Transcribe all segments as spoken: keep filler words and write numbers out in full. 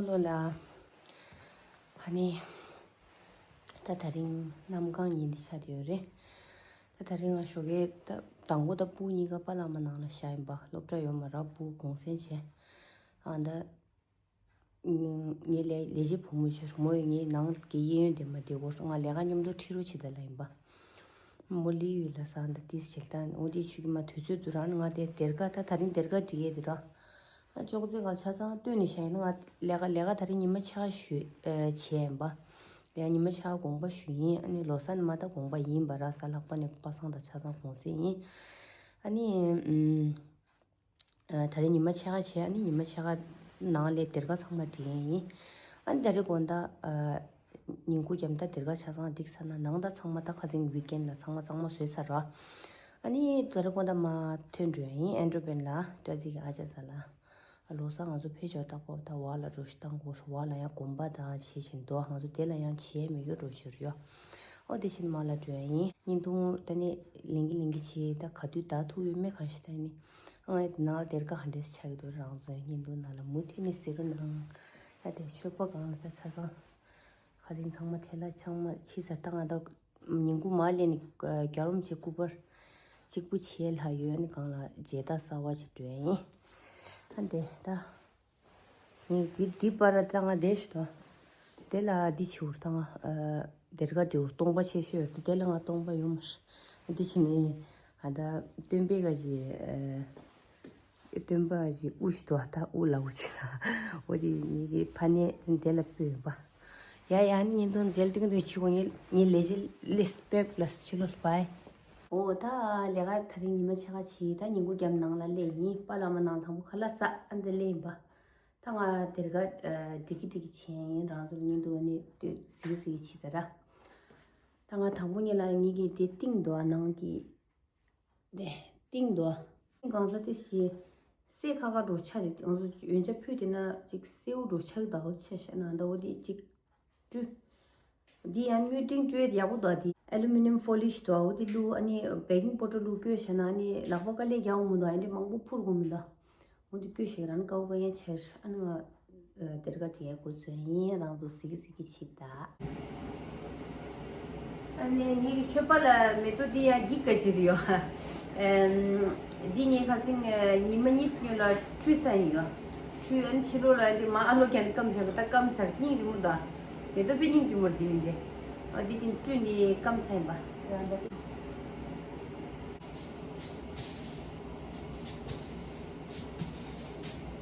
ལོ་ལ། ཨ་ནི། ད་དེ་རིང་གནམ་གང་ཉིན་འདི་ཆགས་བསྡད་ཡོད་རེད། ད་དེ་རིང་ང་ཞོགས་ཀས་ད་དང་པོ་ད་སྤུ་གུ་གཉིས་ཀ་པཱ་ལགས་མ་ནང་ལ་བཞག་ཡིན་པ། སློབ་གྲྭ་ཡོད་མ་རེད། སྤུ་གུ་གུང་སེང་བྱས། ཨ་ད། ངའི་ལས་ལས་བྱེད་བུ་མོ་ཞིག་རེད་མོ། ངའི་ནང་གི་གཡས་གཡོན་དེ་མ་བདེ་སྐོར་ང་ལས་ཀ་མཉམ་དུ་ཁྲིད་རོགས་བྱེད་ད་ལ་ཡིན་པ། མོ་ལི་ཡུལ་ལ་སང་ད་ཏིས་བྱེད་ད་འོ་དེ་ཆུ་གི་མ་དུས་ཚོད་དུ་རང་ང་དེ་སྡེར་ཁ་ད་དེ་རིང་སྡེར་ཁ་འབྲི་ཡས་དེ་ར། ཨ་ཅོག་ཙེ་གང་ཆ་ཚང་བཏོན་ནས་བཞག་ཡིན་ན་ང་ལས་ཀ་ལས་ཀ་དེ་རིང་ཉི་མ་ཕྱེད་ཀ་ཞུས་ཨ་བྱས་ཡིན་པ། ལས་ཀ་ཉི་མ་ཕྱེད་ཀ་དགོངས་པ་ཞུས་ཡིན། ཨ་ནི་ལོ་གསར་ནི་མ་ད་དགོངས་པ་ཡིན་པ་ར། གཟའ་ལྷག་པ་ནས་པ་སངས་ད་ཆ་ཚང་གུང་སེང་ཡིན། ཨ་ནི་ཨུམ། ཨ་དེ་རིང་ཉི་མ་ཕྱེད་ཀ་བྱས། ཨ་ནི་ཉི་མ་ཕྱེད་ཀ་ནང་ལས་སྡེར་ཁ་ཚང་མ་འབྲི་ཡས་ཡིན། ཨ་ནི་ད་རེས་དགོང་དག་ཨ་ཉིན་གུང་རྒྱབ་ད་སྡེར་ཁ་ཆ་ཚང་འགྲིག་ཚར་ན་ནང་ད་ཚང་མ་ད་ཁ་སང་ཝིག་ཨེན་ལ་ཚང་མ་གཙང་མ་བཟོས་ཚར་ར། ཨ་ནི་ད་རེས་དགོང་དག་མ་ཐོན་འགྲོ་ཡ་ཡིན། ཨན་ཌྲོ་པན་ལ་སྐྲ་རྩི་གི་ཨ་ཅག་ཚ་ལ། ཨ་ལོ་གསར་ང་ཚོ་ཕེབས་ཆོག་ཏག་པོ་ད་བ་ལ་འགྲོ་ཞིག་བཏང་དགོས། བ་ལ་ཡང་གོམ་པ་དང་བྱེད་བཞིན་འདུག་ང་ཚོ་དེ་ལ་ཡང་བྱེད་མི་དགོས་འགྲོ་ཞོར་ཡོད། ཨོ་དེ་བཞིན་མ་ལ་འགྲོ་ཡ་ཡིན། བརྙན་ཐུང་ད་ནི་ལིང་གི་ལིང་གི་བྱེད་ད་ག་དུས་ད་ཐུག་ཡོད་མེད་གང་ཤེས། ད་ནི། ཨང་ཨེ་ནང་ལ་སྡེར་ཁ་ཧ་འདྲེས་ཆགས་ཀྱི་འདུག་རང་ཚོའི་བརྙན་ཐུང་ནང་ལ་མུ་མཐུད་ནས་གཟིགས་རོགས་གནང་། ད་དེ་ཆོས་པ་གང་ལ་ད་ཆ་ཚང་། ཁ་སང་ཚང་མ་ཐལ་ལ་ཚང་མ་ཕྱི་སར་བཏང་ང་ད། ཉིན་གུང་མ་ལས་ནི་རྒྱ་རོམ་ཆེ་སྐུ་པར་གཅིག་པུ་བྱས་ལྷག་ཡོད་ནི་གང་ལ་མཇལ་དར་གསར་བ་ཞིག་སྤྲོད་ཡིན། ད་འདི་ད། ངས་འདི་འདི་པར་བཏང་ང་བསྡད་ཤི་ཏོ། དེ་ལ་འདི་ཆེ་བོར་བཏང་ང་། སྡེར་ཁ་འདྲེ་བོར་སྟོང་པ་ཆེ་ཤོས་ཡོད་དེ་དེ་ལ་ང་སྟོང་པ་ཡོད་མ་རེད། འདི་ཕྱི་ནས་ཨ་ད་སྟོན་པའི་ག་ཞིག་སྟོན་པ་ཞིག་དབུ་ཞིག་ཏོ་ད་དབུ་ལ་དབུ་ཅིག་ལ་འོ་དེ་ངེད་ཀྱི་ཕ་ནས་དེ་ལ་སྤོས་ཡོད་པ། ཡ་ཡ་ནི་ཉིན་དོན་མཇལ་དུས་ཀྱི་འདུག་ཆེ་བོ་ངས་ངས་ལས་བྱེད་ལས་སྤེབ་ལ་ཕྱི་ལོ་ལ་བའི། འོ་ད་ལས་ཀ་དེ་རིང་ཉི་མ་ཕྱེད་ཀ་བྱས། ད་ཉིན་གུང་རྒྱབ་ནང་ལ་སླེབས་ཡིན། པཱ་ལགས་མ་ནང་དང་པོ་ཁ་ལག་ཟ་ཨ་འདི་སླེབས་ཡིན་པ། ད་ང་སྡེར་ཁ་ཨ་འགྲིག་གི་འགྲིག་གི་བྱས་ཡིན། རང་ཚོ་ལ་བརྙན་ཐུང་ནི་ལྟོས་གཟིགས་གཟིགས་བྱེད་ད་ར། ད་ང་དང་པོ་ཉིད་ལ་ངེད་ཀྱི་དེ་བཏིང་འདུག་ཨ་ནང་གི་དེ་བཏིང་འདུག་ཨ། གང་ཟག་དེ་ཞིག་སེ་ཁ་ཁ་འགྲོ་ཆ་དེ་ང་ཚོ་ཡོན་ཆབ་ཕུད་དེ་ན་ཅིག་སེའུ་འགྲོ་ཆགས་ད་འོ་ཆ་ཤ་ན་ད་འོ་དེ་ཅིག་བཀྲུ། འདི་ཡང་དངུལ་ཏིང་བཀྲུས་ཡག་པོ་འདུག་འདི་ཨེ་ལུ་མི་ནམ་ཕོ་ལིཤ་འདུག་འོ་འདི་བླུགས། ཨ་ནི་བེ་ཀིང་པའུ་ཌར་བླུགས་བསྐོལ་བྱས་ན་ཨ་ནི་ལག་པ་དཀའ་ལས་རྒྱག་འོང་མི་འདུག་ཨ་འདི་མང་པོ་འཕུར་དགོས་མི་འདུག་འོ་འདི་བསྐོལ་བྱས་རང་དཀའ་བོ་དཀའ་ཡང་ཆེར། ཨ་ནི་ང་སྡེར་ཁ་བྲིས་ཡ་འགོ་ཚུགས་ཡིན། རང་ཚོ་གཟིགས་གི་གཟིགས་གི་བྱེད་ད། ཨ་ནི་ངེད་ཀྱི་ཆོས་པ་ལ་མེ་ཏོག་འདི་ཡང་འགྱིག་ག་ཅིག་རེད་ཡོད། ཨམ། འདི་ངས་ཁ་སང་ཉི་མ་གཉིས་སྔོན་ལ་བཀྲུས་ཚར་ཡིན་ཡོད། བཀྲུས་ཨ་ནི་ཕྱི་ལོགས་ལ་འདི་མ་ཨ་ལོ་ཀྱང་སྐམ་བཞག་ད་སྐམ་ཚར་སྙིང་རྗེ་མོ་ད། མེ་ཏོག་དཔེ་སྙིང་རྗེ་མོ་འདི་ཡིན་ཏེ། ཨ་འདི་བཞིན་བཀྲུས་འདི་སྐམ་ཚར་ཡིན་པ།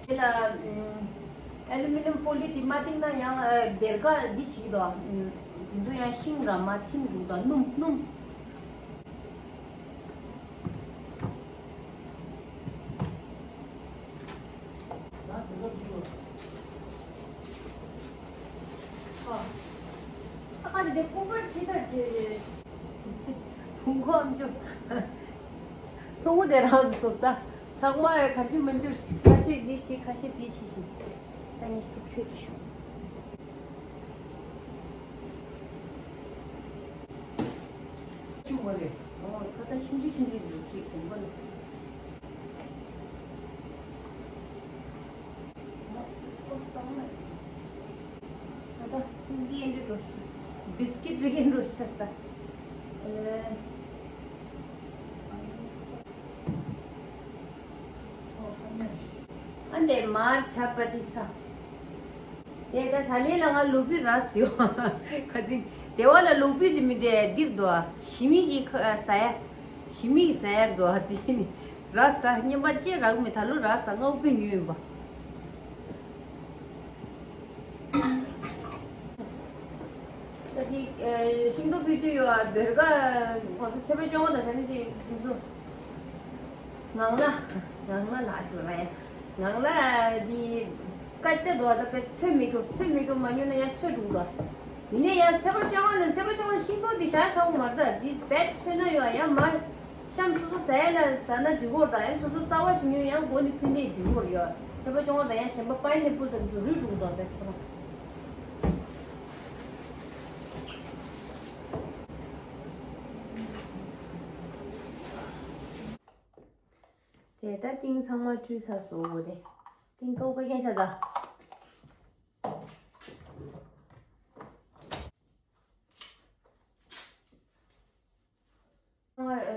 དེ་ལ་ཨ་ལུ་མི་ནམ་ཕོ་ལི་དེ་མ་བཏིང་ན་ཡང་སྡེར་ཁ་འདི་བྱེད་ཀྱི་འདུག་དེ་ཚོ་ཡང་ཤིང་ར་མ་ཐིམ་འདུག་ད་སྣུམ་སྣུམ། ཨ་ཁ་དེ་ཀོ་པར་ཆེ་ད་དེ་བུང་ཁོ་ཨམ་ཅོ་ཐོག་མོ་དེ་རང་སུ་སོབ་ད་ཚང་མ་ཡ་ག་འཇུ་མ་འཇུ་ཁ་ཤས་འདི་ཆེ་ཁ་ཤས་འདི་ཆེ་ཞིང་ད་ངས་ཤི་ཁྱོད་དེ་ཤོག་ཆུ་བ་རེད། ཨོ་ཁ་ཚ་ཆུང་ཆུང་ཆུང་ཆུང་འདུག་ཅིག་དགོན་པ་ལ། ཨོ་ཨིས་ཀོ་སོང་ན། ད་ད་ཀུ་ཀི་ཨེ་འདྲ་འགྲོ་ཤེས། བིས་ཀིཊ་རིགས་ཨེ་འདྲ་འགྲོ་ཤེས་ད། ཨེ། ཨ་འདྲས་མར་ཆ་པ་དེ་ཚ། དེ་ད་ད་ལན་ལ་ང་ལོ་བུ་རག་ཡོད། ཁ་ཚིག་དེ་བ་ལ་ལོ་བུ་དེ་མི་དེ་འདིར་འདུག་ཞི་མི་གི་ཁ་ཟ་ཡ། ཞི་མི་གི་ཟ་ཡར་འདུག་དེ་ནི་རག་ས་བརྙན་པར་ཅེས་རག་མི་ད་ལོ་རག་ས་ང་དབུགས་པའི་ཉོས་ཡོད་པ། ད་དེ་ཤིང་ཏོག་ཕུལ་དུས་ཡོད་ཨ། སྡེར་ཁ་ང་ཚོ་ཚེས་པ་བཅོ་ལྔ་དང་ཞག་ནི་དེ་དུས་ཚོད། ངང་ལ། ངང་ལ་ལགས་ཆེ་བ་ལ་ཡ། ངང་ལ་འདི་སྐད་ཆ་འདུག་ད་དཔེ་ཚོད་མི་སྐྱོ། ཚོད་མི་སྐྱོ་མ་ཉོས་ན་ཡང་ཚོད་འགྲོ་གི་འདུག་ཡིན་ནའི་ཡང་ཚེས་པ་བཅོ་ལྔ་ནས་ཚེས་པ་བཅོ་ལྔ་ཤིང་ཏོག་འདི་བཞག་བཞག་མ་རེད། ད་འདི་རྦད་ཚོད་ན་ཡོད་ཡང་མ། གཤམ་སོ་སོ་ཟ་ཡ་ལ་ཟ་ན་འགྲིག་གོ་ད་ཡང་སོ་སོ་གསར་བ་ཞིག་ཉོས་ཡང་སྒོ་ནས་ཕུལ་ནས་འགྲིག་གོ་ཡོད། ཚེས་པ་བཅོ་ལྔ་ད་ཡང་གཞན་པ་པའི་ནེ་པལ་དང་ཚོ་རུལ་འགྲོ་གི་འདུག་དཔེ་ཁོ་རང་། དེ་ལྟར་ཏིང་ཚང་མ་བཀྲུས་ཚར་སོང་། འོ་དེ་ཏིང་ཀའུ་ཀ་རྒྱན་ཆ་ད།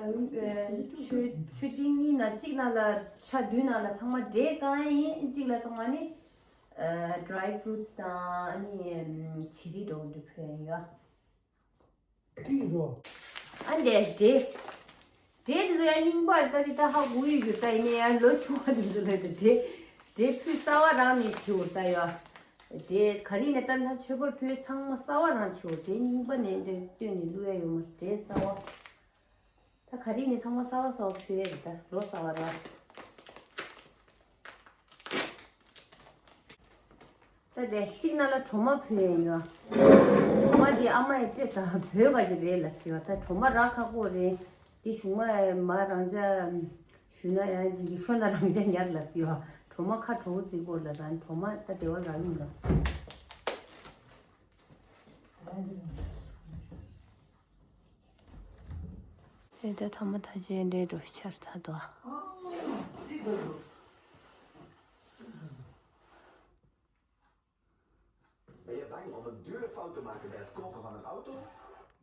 མཆོད་མཆོད་རྟེན་གཉིས་ནང་གཅིག་ནང་ལ་ཆ་བདུན་ནང་ལ་ཚང་མ་འབྲས་བཀང་ཡ་ཡིན། གཅིག་ལ་ཚང་མ་ནི་ཨ་dry fruits་དང་ཨ་ནི་བྱི་རིལ་འདྲ་བོ་འདི་ཕུལ་ཡ་ཡིན་ཡ། ཨ་འདས་འབྲས། འབྲས་དེ་ཚོ་ཡང་རྙིང་པ་རེད། ད་དེ་ད་ཧ་གོ་ཡི་ཡོད། ད་ཡིན་ནའི་ཡང་ལོ་ཆུང་བ་དེ་ཚོ་ལ་ད་འབྲས་འབྲས་ཕུལ་གསར་བ་རང་ནས་བྱེད་འོ་ད་ཡ། འབྲས་ག་རེ་ནས་ད་ལྷ་མཆོད་པར་ཕུལ་ཚང་མ་གསར་བ་རང་བྱེད་འོ། འབྲས་རྙིང་པ་ནས་འདྲ་བཏོན་ནས་བླུག་ཡ་ཡོད་མ་རེད། འབྲས་གསར་བ། ད་ག་རེ་ནས་ཚང་མ་གསར་བ་གསར་བ་ཕུལ་ཡ་རེད། ད་ལོ་གསར་བ་ར། ད་དེ་གཅིག་ནང་ལ་གྲོ་མ་ཕུལ་ཡ་ཡོད། གྲོ་མ་འདི་ཨ་མ་ཡིས་སྤྲད་ས་བོད་ག་ཅིག་རེད་ལ་ཟེར་བ། ད་གྲོ་མ་རག་ཁག་པོ་རེད། འདི་གཞུག་མ་མ་རང་ཅག་ཞུས་ན་ཡང་འདི་ཤོར་ན་རང་ཅག་ཉར་ལ་ཟེར་བ། གྲོ་མ་ཁ་གྲོ་བོ་བརྩི་དགོས་ལ། ད་གྲོ་མ་ད་དེ་བ་རག་ཡོང་ལ། དེ་ད་ཐ་མ་ད་ཅི་འདྲའི་འགྲོ་ཆར་ད་དོ།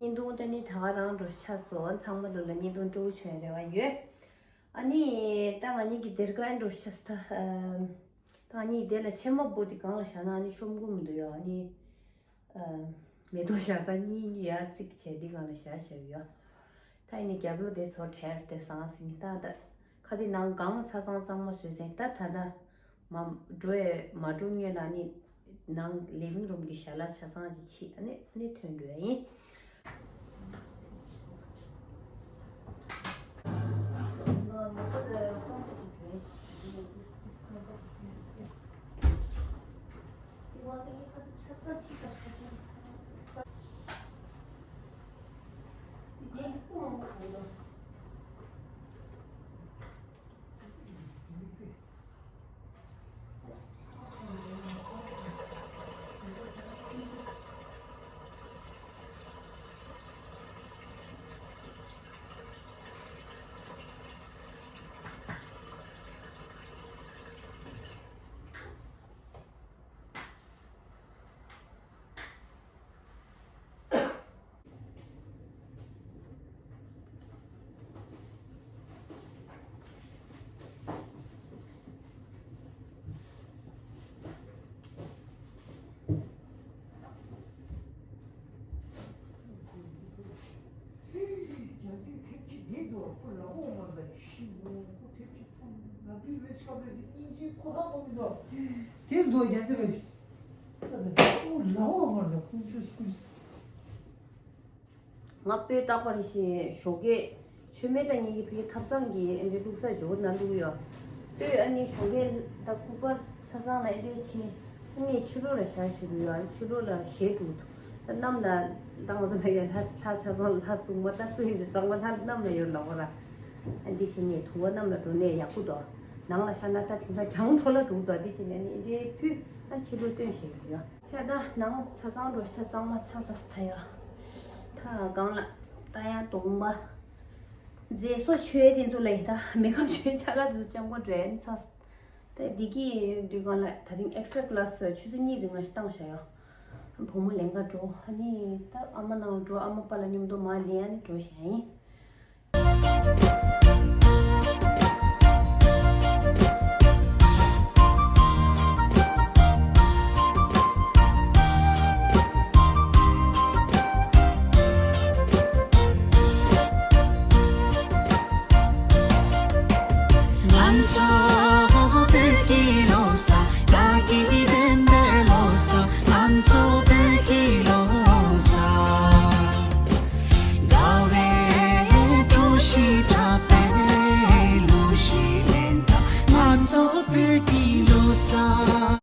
བརྙན་ཐུང་ད་ནི་ད་ག་རང་འགྲོ་ཆགས་སོང་། ཚང་མ་ལོ་ལ་བརྙན་ཐུང་སྤྲོ་བོ་བྱུང་རེ་བ་ཡོད། ཨ་ནི་ད་ང་གཉིས་ཀྱི་སྡེར་ཁ་འགྲོ་ཆགས་ད། ད་ང་གཉིས་དེ་ལ་ཕྱེ་མ་པོ་དེ་སྒང་ལ་བཞག་ན་ཨ་ནི་ཤོམ་གུ་མི་འདུག་ཡོད། ཨ་ནི། མེ་ཏོག་བཞག་ས་གཉིས་ཡར་རྩིག་བྱས་འདི་སྒང་ལ་བཞག་བཞག་ཡོད། ད་ཡིན་ནའི་རྒྱབ་ལོགས་དེ་ཚོ་བྲལ་ཏེ་ཟང་ཟིང་ད་ད། ཁ་ཚིག་ནང་སྒང་ཆ་ཚང་གཙང་མ་བཟོས་ཟིན། ད་ད་ད་མ་འགྲོ་ཡས་མ་འགྲོ་སྔོན་ལ་ནི་ནང་living room་གི་ཞལ་ལག་ཆ་ཚང་གི་ཕྱིས་ཨ་ནི་ཨ་ནི་ཐོན་འགྲོ་ཡ་ཡིན། དེ་ལོ་རྒྱ་ཚ་རེད། ཨོ་ལའོ་མར་ལ་ཁུ་ཆུ་སུ། ང་སྤོས་རྟག་པར་ཞེས་ཞོགས་ཀས་མཆོད་མེ་དང་ཉིན་གྱི་ཕི་ཐབ་ཚང་གི་ཨེ་འདྲའི་བླུགས་ས་འཇོག་ན་བླུགས་ཡོད། སྤོས་ཨ་ནི་ཞོགས་ཀས་ད་སྐུ་པར་ས་ཚང་ལ་ཨེ་འདྲའི་ཕྱིན་ཨ་ནི་ཕྱི་ལོགས་ལ་བཞག་ཞུ་གི་ཡོད། ཨ་ནི་ཕྱི་ལོགས་ལ་ཞེ་དྲུག་ད་གནམ་ལ་ད་ང་ཚོ་ལ་ཡ་ལྷ་ལྷ་ཆ་ཚང་ལྷ་སྲུང་མ་ད་སུ་ཡིན་དེ་ཚང་མ་ལྷ་གནམ་ལ་ཡོད་ལ་འོ་ར། ཨ་འདི་བྱས་ནས་དུ་བ་གནམ་ལ་འགྲོ་ནས་ཡག་པོ་འདུག་ནང་ལ་བཞག་ན་ད་དེང་སང་གྱང་འཕྲོ་ལ་འགྲོ་འདུག་འདི་བྱས་ནས་ནི་འདི་ཕུད་ཨ་ཕྱི་ལོགས་སྟོན་བྱེད་ཀྱི་ཡོད། ཡ་ད་ནང་ཆ་ཚང་འགྲོ་ཤ་གཙང་མ་ཆ་ས་སི་ད་ཡ། ད་གང་ལ་ད་ཡ་གདོང་པ། མཛེས་སོ་ཆོས་དེ་ཚོ་ལ་ཡིན་ད་མེ་ཁབ་ཆོས་ཆ་ལ་དེ་ཚོ་ལྕམ་ཀོ་འགྲོ་ཡ་ནི་ཚ། ད་འདི་གི་དུས་གང་ལ་ད་རིང་extra class་ཆུ་ཚོད་གཉིས་རིང་ང་ཞིག་བཏང་བཞག་ཡ། བུ་མོ་ལེན་ག་འགྲོ་ཨ་ནི་ད་ཨ་མ་ནང་འགྲོ་ཨ་མ་པ་ལ་མཉམ་དུ་མ་ལེན་ཨ་ནི་འགྲོ་བཞག་ཡིན། ང་ཚོ་བོད་ཀྱི་ལོ་གསར། བདག་གིས་དེ་འདྲའི་ལོ་གསར། ང་ཚོ་བོད་ཀྱི་ལོ་གསར། དགའ་བའི་བཀྲ་ཤིས་འཁྲབ་པའི་གླུ་གཞས་ལེན་དང་། ང་ཚོ་བོད་ཀྱི་ལོ་གསར།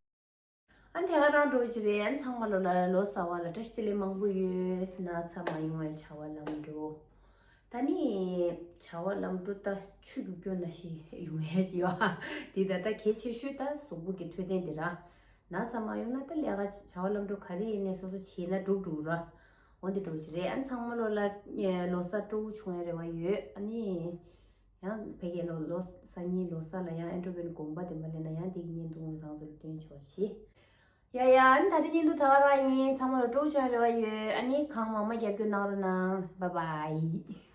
ཨ་ནི་དེ་ག་རང་འགྲོ་གི་རེད། ཨ་ནི་ཚང་མ་ལོ་ལ་ལོ་གསར་བ་ལ་བཀྲ་ཤིས་བདེ་ལེགས་མང་པོ་ཡོད། ན་ཚ་མ་ཡོང་བའི་བྱ་བ་ལམ་འགྲོ། ད་ནི་བྱ་བ་ལམ་འགྲོ་ད་ཆུ་རྒྱུག་རྒྱུ་ན་ཞིག་ཡོང་ཡས་ཡོད། འདི་ད་ལྟ་གལ་ཆེ་ཤོས་ད་གཟུགས་པོ་གི་འཕྲོད་བསྟེན་འདི་ར། ན་ཚ་མ་ཡོང་ན་ད་ལས་ཀ་བྱ་བ་ལམ་འགྲོ་ག་རེ་ཡིན་ནས་སོ་སོ་བྱས་ན་འགྲུབ་འགྲུབ་ར། འོ་འདི་འགྲོ་གི་རེད། ཨ་ནི་ཚང་མ་ལོ་ལ་ལོ་གསར་སྤྲོ་བོ་བྱུང་ཡ་རེ་བ་ཡོད། ཨ་ནི། ཡང་ཕ་གིའི་ལོ་ལོ་སང་ཉིན་ལོ་གསར་ལ་ཡང་ཨེ་འགྲོ་བའི་དགོངས་པ་དེ་མ་ལེན་ན་ཡང་དེ་གི་བརྙན་ཐུང་རང་ཚོ་ལ་སྟོན་ཆོག་ཤི། ཡ་ཡ། ཨ་ནི་ད་རེས་བརྙན་ཐུང་ད་ག་རང་ཡིན། ཚང་མ་ལ་སྤྲོ་བོ་བྱུང་རེ་བ་ཡོད། ཨ་ནི་གང་མང་མང་རྒྱབ་སྐྱོར་གནང་རོགས་གནང་། བཱའི་བཱའི།